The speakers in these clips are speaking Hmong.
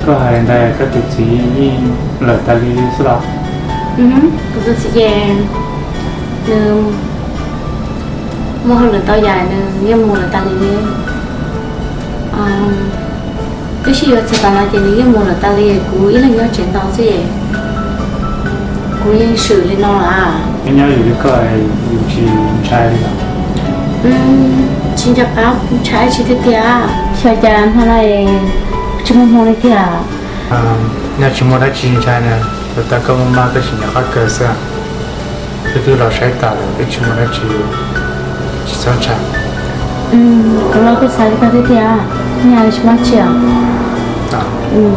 Koj hais li ntawd koj tus txiv yeej lawm tas li li xwb los? Kuv tus txiv ces nws muaj hauj lwm tau yam nws yeej mus lawm tas li li. Twb sib yuav txog tas no ces nws yeej mus lawm tas li, kuv ib leeg nyob tsev ntau xwb es kuv yeej swm li no lawm. Nyob nyob yus li koj, yus tsis ntshai li los? Tsis nco qab ntshai tsis tiag tiag. Xyov cas hmo no tsis muaj hmoo li tiag. Yog tsis muaj dab tsi ntshai na, tau koj maj maj koj tsis nco qab kawg xwb. Twb twb los saib tas lawm twb tsis muaj dab tsi, tsis txhob ntshai. Kuv los kuj xav li koj thiab tiag, nyaj li tsis muaj dab tsi os.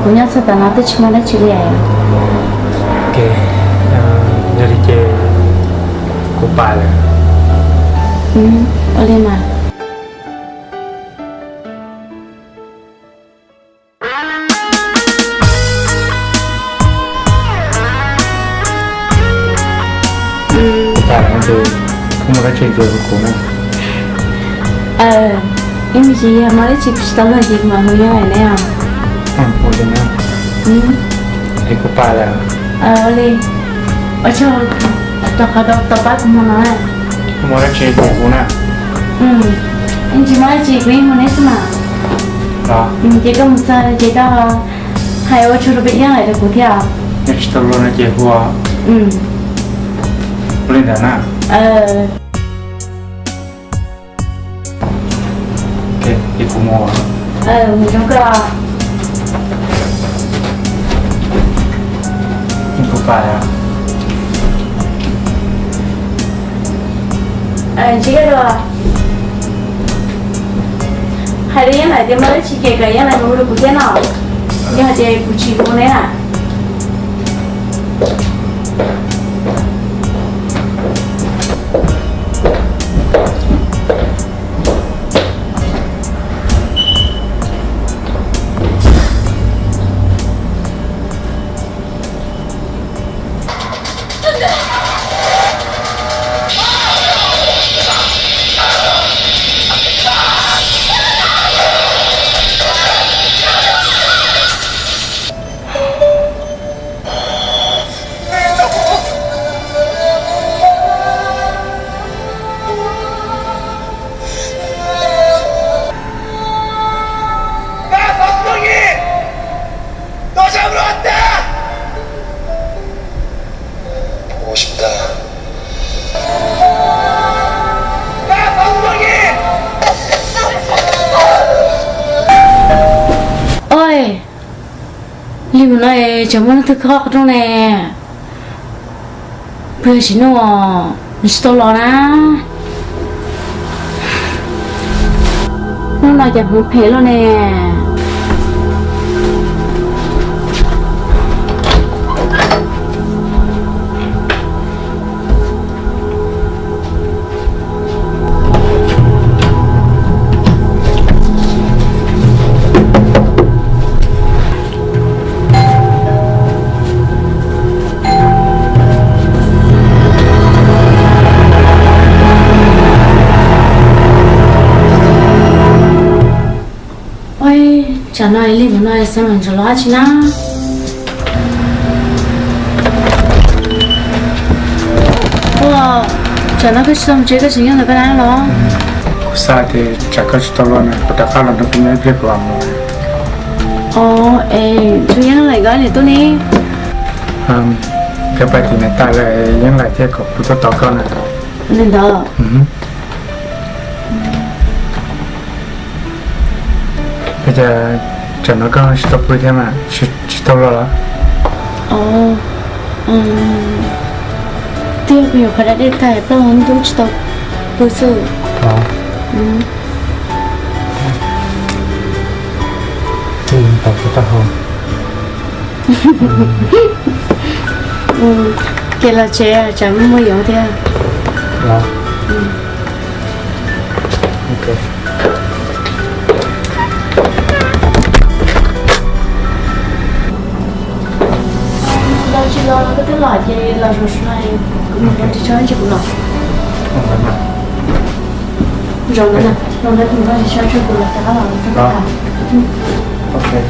Kuv nyob txog tam no twb tsis muaj dab tsi li. Yog li ces kuv pais lawm. Ua li mas. Kuv pais lawm ces koj muaj dab tsi ces kuv na. Ib me ntsis yog muaj dab tsi kuv tsis tau luag ces kuv mam hu yog lawm ne os. Ua li na. Es kuv pais lawm. Ua li. Ua tsaug rau qhov tau pab kuv hmo no na. Muaj dab tsi hais kuv na. Tsis muaj dab tsi kuv yeej hu neb xwb mas. Ces koj mus txog ces koj hais ua tsaug rau peb Iab lawm rau kuv thiab. Yog tsis tau luag no ces hu. Ua li ntawd na. Ces kuv mus. Mus zoo koj. Kuv pais. Ntsib koj dua. Hais rau Yeeb Laim tias muaj dab tsi ces kom Yeeb Laim mus hu rau kuv thiab no. Yog hais tias kuv tsis hu neb na. Oj, li mus no tseem muaj leej twg khob qhov rooj ne? Puas yog Tsim Nuj, nws tsis tau los na? Hnub no cas hmoov phem luaj ne? Oj, tsam no li mus no xav mas ntsuas los dab tsi na? Ua, tsam no koj tsis tau mus tsev koj tseem nyob ntawm koj na los? Kuv xav tias tsam koj tsis tau los na kuv rov qab los nrog koj nyob ib pliag kuv mam mus. Ov, es tus Yeeb Laim nkawd niam tub ne? Nkawd pais tim niam tais lawm, Yeeb Laim thiaj kom kuv tuaj tos koj na. Li ntawd. Ua cas tsam no koj tsis tau pw thiab mas, tsis tau los los? Ov, twb yog kuv nyuam qhuav da dej tag plaub hau ntub tsis tau pw xwb. Ces los tsev tsam muaj yoov thiab. Los tsis los koj twb los ces los zoo sua, kuv mus ua ris tsho ib ntsis kuv los. Zoo na, zoo na, kuv mus ua ris tsho tshuaj kuv los rov qab los rau koj.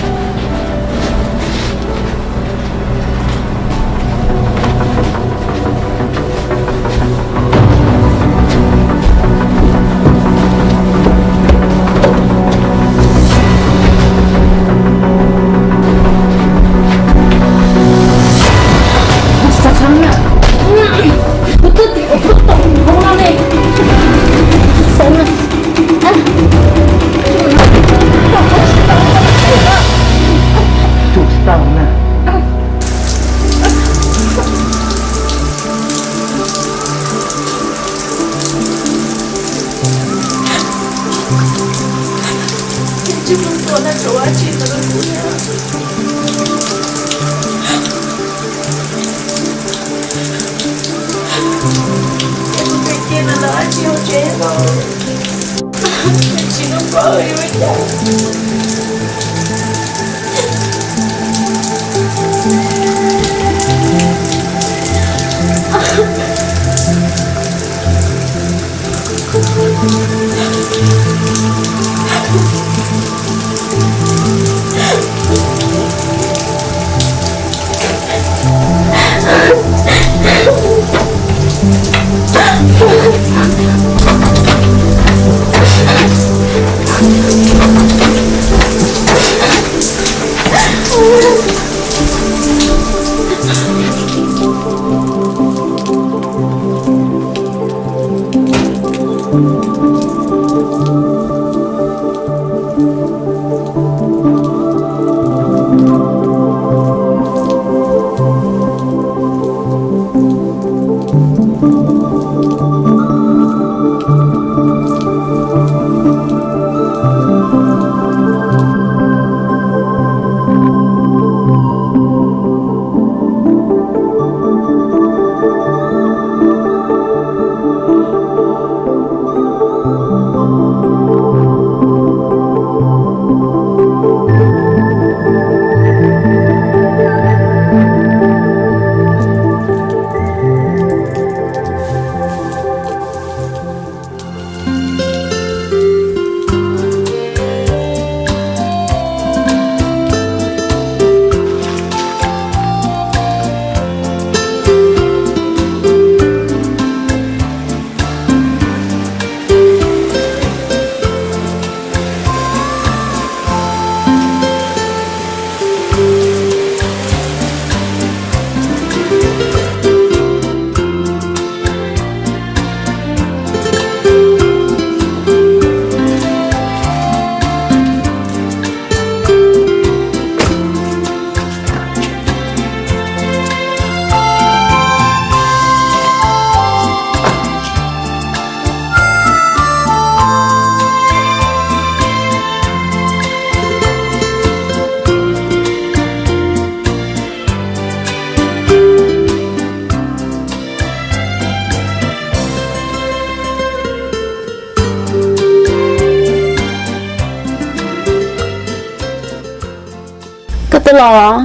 Koj twb los los?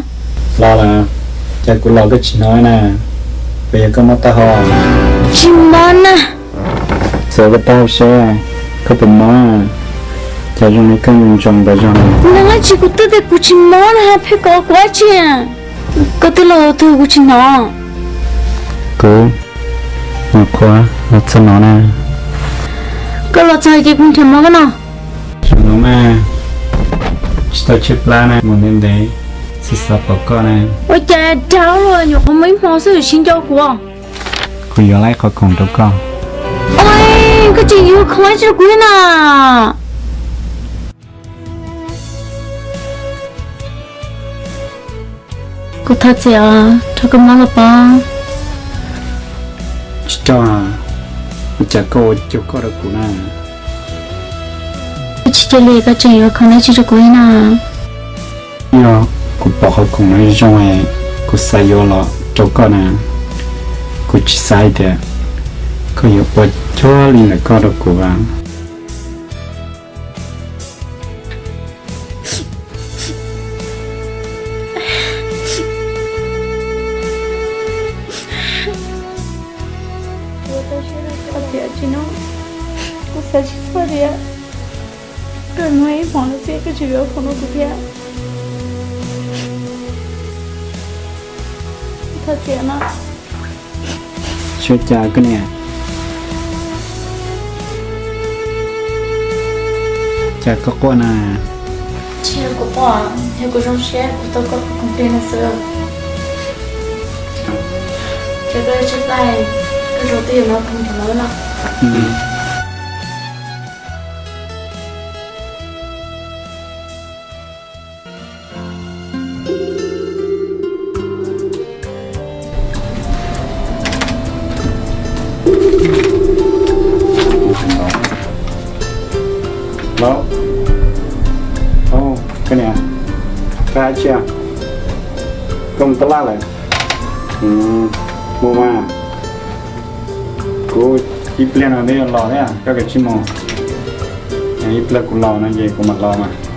Los lawm. Cas kuv los koj tsis hnov na? Puas yog koj mob taub hau? Tsis mob na. Txav koj taub hau seb, koj puas mob? Cas zoo li koj ntsoov ntsoov tas zog. Nag dab tsi kuv twb tias kuv tsis mob na, pheej kov kuv dab tsi? Koj twb los twg kuv tsis hnov? Kuv nyuam qhuav los txog no na. Koj los txog ces kuv nrhiav mov koj no. Zoo no mas tsis tau tshaib plab na, mus ntev ntev xav xav pom koj na. Ua cas dag luaj, nyuam qhuav mus ib hmo xwb yuav tsis nco kuv. Kuv yuav lawm qhov khoom rau koj. Ua, koj tseem yuav khoom dab tsi rau kuv thiab na? Kuv thov txim os, rau koj mob los pob. Tsis rau, ua cas koj ua cuag koj rau kuv na? Kuv tsis cia li, koj tseem yuav khoom dab tsi rau kuv thiab na? Yog kuv pom qhov khoom no zoo, kuv xav yuav los rau koj na. Kuv tsis xav hais tias koj yuav ua cuag li ntawm koj rau kuv. Tiam sis no kuv xav tsis txog tias koj mus ib hmo no xwb koj tseem yuav khoom rau kuv thiab. Thov txim no. Suav cas koj niam? Cas koj quaj na? Tsis yog kuv quaj, yog kuv zoo siab kuv tau koj qhov khoom plig no xwb. Ces koj tsis laij, koj zoo twj ywm no kuv mus no na. Los, koj Koj hais tsi? Koj mus tab laj lawm? Mus mas, kuv ib pliag no twb yuav los thiab, koj kav tsij mus. Ib pliag kuv los no ces kuv mam los mas.